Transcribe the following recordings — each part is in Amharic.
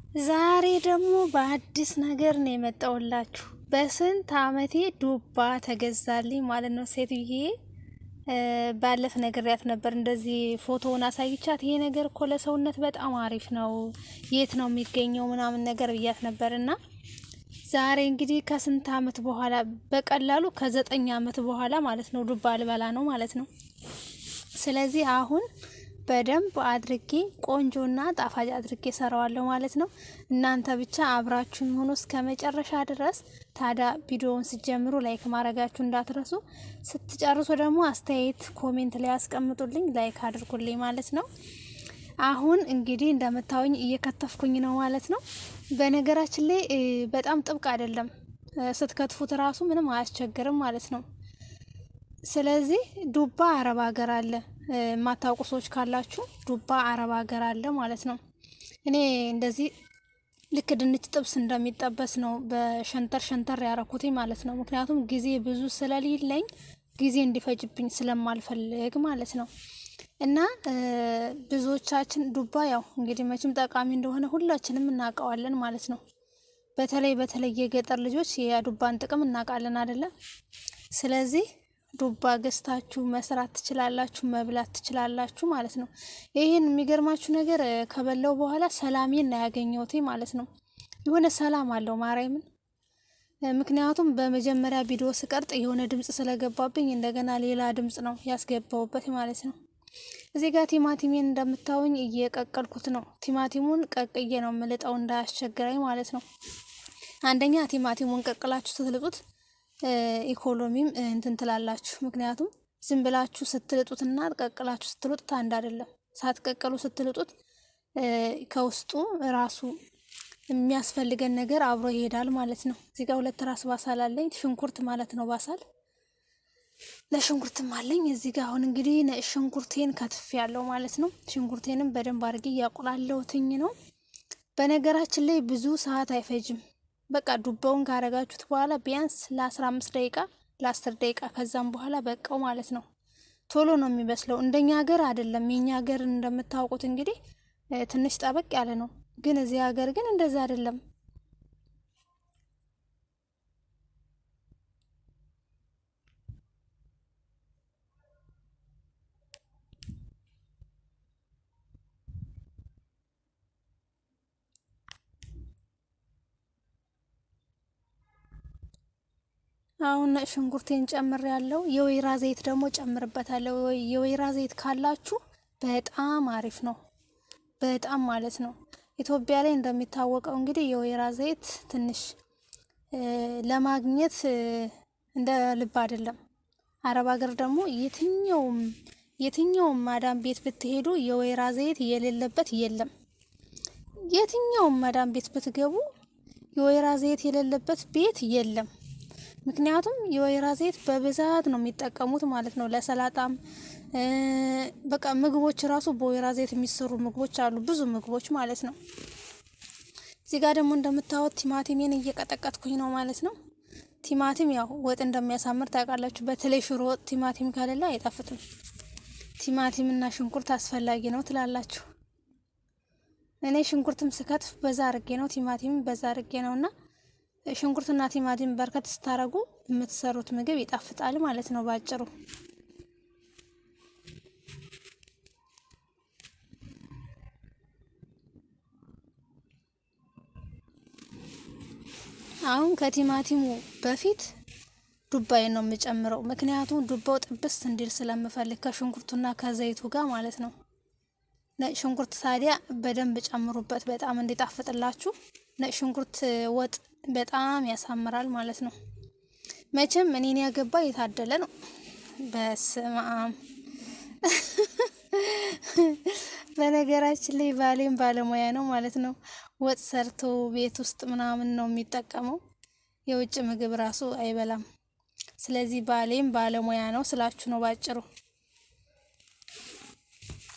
ዛሬ ደግሞ በአዲስ ነገር ነው የመጣሁላችሁ። በስንት አመቴ ዱባ ተገዛልኝ ማለት ነው። ሴትዬ ባለፈ ነግሬያት ነበር። እንደዚህ ፎቶውን አሳይቻት ይሄ ነገር እኮ ለሰውነት በጣም አሪፍ ነው፣ የት ነው የሚገኘው ምናምን ነገር ብያት ነበር እና ዛሬ እንግዲህ ከስንት አመት በኋላ በቀላሉ ከ9 አመት በኋላ ማለት ነው ዱባ ልበላ ነው ማለት ነው። ስለዚህ አሁን በደንብ አድርጌ ቆንጆና ጣፋጭ አድርጌ ሰራዋለሁ ማለት ነው። እናንተ ብቻ አብራችሁን ሆኖ እስከ መጨረሻ ድረስ። ታዲያ ቪዲዮውን ስትጀምሩ like ማድረጋችሁ እንዳትረሱ፣ ስትጨርሱ ደግሞ አስተያየት comment ላይ አስቀምጡልኝ፣ like አድርጉልኝ ማለት ነው። አሁን እንግዲህ እንደምታዩኝ እየከተፍኩኝ ነው ማለት ነው። በነገራችን ላይ በጣም ጥብቅ አይደለም፣ ስትከትፉት ራሱ ምንም አያስቸግርም ማለት ነው። ስለዚህ ዱባ አረብ ሀገር አለ፣ የማታውቁ ሰዎች ካላችሁ ዱባ አረብ ሀገር አለ ማለት ነው። እኔ እንደዚህ ልክ ድንች ጥብስ እንደሚጠበስ ነው በሸንተር ሸንተር ያረኩት ማለት ነው። ምክንያቱም ጊዜ ብዙ ስለሌለኝ ጊዜ እንዲፈጅብኝ ስለማልፈልግ ማለት ነው። እና ብዙዎቻችን ዱባ ያው እንግዲህ መቼም ጠቃሚ እንደሆነ ሁላችንም እናውቀዋለን ማለት ነው። በተለይ በተለይ የገጠር ልጆች የዱባን ጥቅም እናውቃለን አይደለም? ስለዚህ ዱባ ገዝታችሁ መስራት ትችላላችሁ፣ መብላት ትችላላችሁ ማለት ነው። ይህን የሚገርማችሁ ነገር ከበላው በኋላ ሰላሜን ነው ያገኘሁት ማለት ነው። የሆነ ሰላም አለው ማርያምን። ምክንያቱም በመጀመሪያ ቪዲዮ ስቀርጥ የሆነ ድምጽ ስለገባብኝ እንደገና ሌላ ድምጽ ነው ያስገባውበት ማለት ነው። እዚህ ጋር ቲማቲሜን እንደምታዩኝ እየቀቀልኩት ነው። ቲማቲሙን ቀቅዬ ነው የምልጠው እንዳያስቸግረኝ ማለት ነው። አንደኛ ቲማቲሙን ቀቅላችሁ ስትልጡት ኢኮኖሚም እንትን ትላላችሁ። ምክንያቱም ዝም ብላችሁ ስትልጡትና ቀቅላችሁ ስትልጡት አንድ አይደለም። ሳትቀቅሉ ስትልጡት ከውስጡ ራሱ የሚያስፈልገን ነገር አብሮ ይሄዳል ማለት ነው። እዚህ ጋር ሁለት ራስ ባሳል አለኝ፣ ሽንኩርት ማለት ነው ባሳል ለሽንኩርትም አለኝ። እዚህ ጋር አሁን እንግዲህ ሽንኩርቴን ከትፍ ያለው ማለት ነው። ሽንኩርቴንም በደንብ አድርጌ እያቁላለሁትኝ ነው። በነገራችን ላይ ብዙ ሰዓት አይፈጅም። በቃ ዱባውን ካረጋችሁት በኋላ ቢያንስ ለ15 ደቂቃ ለ10 ደቂቃ ከዛም በኋላ በቃው ማለት ነው። ቶሎ ነው የሚበስለው። እንደኛ ሀገር አይደለም። የኛ ሀገር እንደምታውቁት እንግዲህ ትንሽ ጠበቅ ያለ ነው። ግን እዚህ ሀገር ግን እንደዛ አይደለም። አሁን ሽንኩርቴን ጨምር ያለው የወይራ ዘይት ደግሞ ጨምርበታለሁ። የወይራ ዘይት ካላችሁ በጣም አሪፍ ነው፣ በጣም ማለት ነው። ኢትዮጵያ ላይ እንደሚታወቀው እንግዲህ የወይራ ዘይት ትንሽ ለማግኘት እንደ ልብ አይደለም። አረብ ሀገር ደግሞ የትኛውም የትኛውም ማዳም ቤት ብትሄዱ የወይራ ዘይት የሌለበት የለም። የትኛውም ማዳም ቤት ብትገቡ የወይራ ዘይት የሌለበት ቤት የለም። ምክንያቱም የወይራ ዘይት በብዛት ነው የሚጠቀሙት ማለት ነው። ለሰላጣም በቃ ምግቦች ራሱ በወይራ ዘይት የሚሰሩ ምግቦች አሉ፣ ብዙ ምግቦች ማለት ነው። እዚህ ጋር ደግሞ እንደምታዩት ቲማቲሜን እየቀጠቀጥኩኝ ነው ማለት ነው። ቲማቲም ያው ወጥ እንደሚያሳምር ታውቃላችሁ። በተለይ ሽሮ ወጥ ቲማቲም ከሌለ አይጣፍጥም። ቲማቲምና ሽንኩርት አስፈላጊ ነው ትላላችሁ። እኔ ሽንኩርትም ስከትፍ በዛ አርጌ ነው፣ ቲማቲም በዛ አርጌ ነውና ሽንኩርትና ቲማቲም በርከት ስታረጉ የምትሰሩት ምግብ ይጣፍጣል ማለት ነው ባጭሩ። አሁን ከቲማቲሙ በፊት ዱባዬን ነው የምጨምረው። ምክንያቱም ዱባው ጥብስ እንዲል ስለምፈልግ ከሽንኩርቱና ከዘይቱ ጋር ማለት ነው። ነጭ ሽንኩርት ታዲያ በደንብ ጨምሩበት፣ በጣም እንዲጣፍጥላችሁ። ነጭ ሽንኩርት ወጥ በጣም ያሳምራል ማለት ነው። መቼም እኔን ያገባ የታደለ ነው። በስመ አብ። በነገራችን ላይ ባሌም ባለሙያ ነው ማለት ነው። ወጥ ሰርቶ ቤት ውስጥ ምናምን ነው የሚጠቀመው። የውጭ ምግብ ራሱ አይበላም። ስለዚህ ባሌም ባለሙያ ነው ስላችሁ ነው ባጭሩ።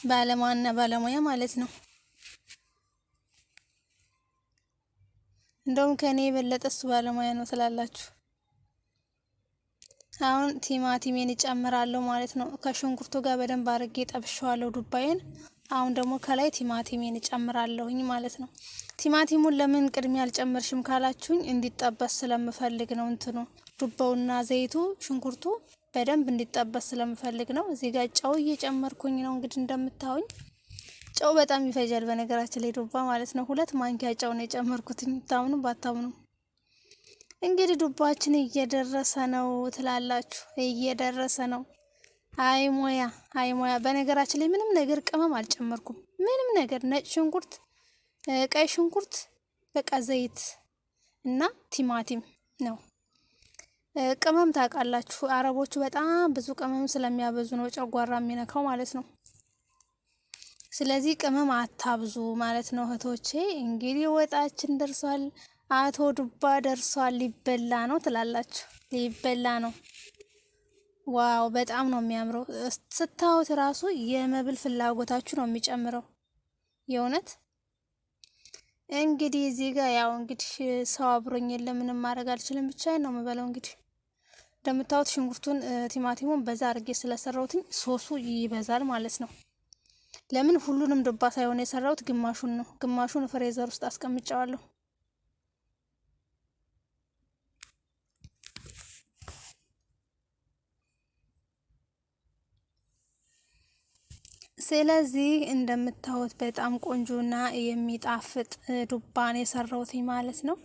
ባለሙያና ባለሙያ ማለት ነው። እንደውም ከእኔ የበለጠ እሱ ባለሙያ ነው ስላላችሁ። አሁን ቲማቲሜን እጨምራለሁ ማለት ነው። ከሽንኩርቱ ጋር በደንብ አድርጌ ጠብሸዋለሁ ዱባዬን። አሁን ደግሞ ከላይ ቲማቲሜን እጨምራለሁኝ ማለት ነው። ቲማቲሙን ለምን ቅድሚያ አልጨመርሽም ካላችሁኝ እንዲጠበስ ስለምፈልግ ነው። እንትኑ ዱባውና ዘይቱ ሽንኩርቱ በደንብ እንዲጠበስ ስለምፈልግ ነው። እዚህ ጋር ጨው እየጨመርኩኝ ነው። እንግዲህ እንደምታዩኝ ጨው በጣም ይፈጃል በነገራችን ላይ ዱባ ማለት ነው። 2 ማንኪያ ጨው ነው የጨመርኩትኝ ታምኑ ባታምኑ። እንግዲህ ዱባችን እየደረሰ ነው ትላላችሁ፣ እየደረሰ ነው። አይ ሞያ፣ አይ ሞያ። በነገራችን ላይ ምንም ነገር ቅመም አልጨመርኩም። ምንም ነገር ነጭ ሽንኩርት፣ ቀይ ሽንኩርት፣ በቃ ዘይት እና ቲማቲም ነው። ቅመም ታውቃላችሁ፣ አረቦቹ በጣም ብዙ ቅመም ስለሚያበዙ ነው ጨጓራ የሚነካው ማለት ነው። ስለዚህ ቅመም አታብዙ ማለት ነው እህቶቼ። እንግዲህ ወጣችን ደርሷል። አቶ ዱባ ደርሷል። ሊበላ ነው ትላላችሁ፣ ሊበላ ነው። Wow በጣም ነው የሚያምረው። ስታዩት ራሱ የመብል ፍላጎታችሁ ነው የሚጨምረው የእውነት። እንግዲህ እዚህ ጋር ያው እንግዲህ ሰው አብሮኝ የለም፣ ምንም ማድረግ አልችልም፣ ብቻዬን ነው የምበለው። እንግዲህ እንደምታዩት ሽንኩርቱን ቲማቲሙን በዛ አድርጌ ስለሰራሁትኝ ሶሱ ይበዛል ማለት ነው። ለምን ሁሉንም ዱባ ሳይሆን የሰራሁት ግማሹን ነው። ግማሹን freezer ውስጥ አስቀምጨዋለሁ። ስለዚህ እንደምታዩት በጣም ቆንጆና የሚጣፍጥ ዱባን የሰራሁት ማለት ነው።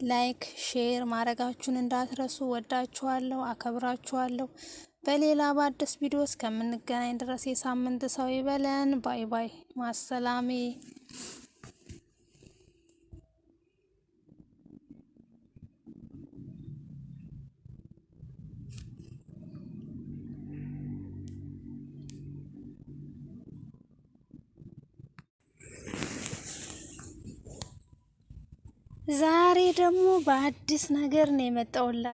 Like share ማድረጋችሁን እንዳትረሱ። ወዳችኋለሁ፣ አከብራችኋለሁ። በሌላ በአዲስ ቪዲዮ እስከምንገናኝ ድረስ የሳምንት ሰው ይበለን። Bye bye። ማሰላሜ። ዛሬ ደግሞ በአዲስ ነገር ነው የመጣውላ።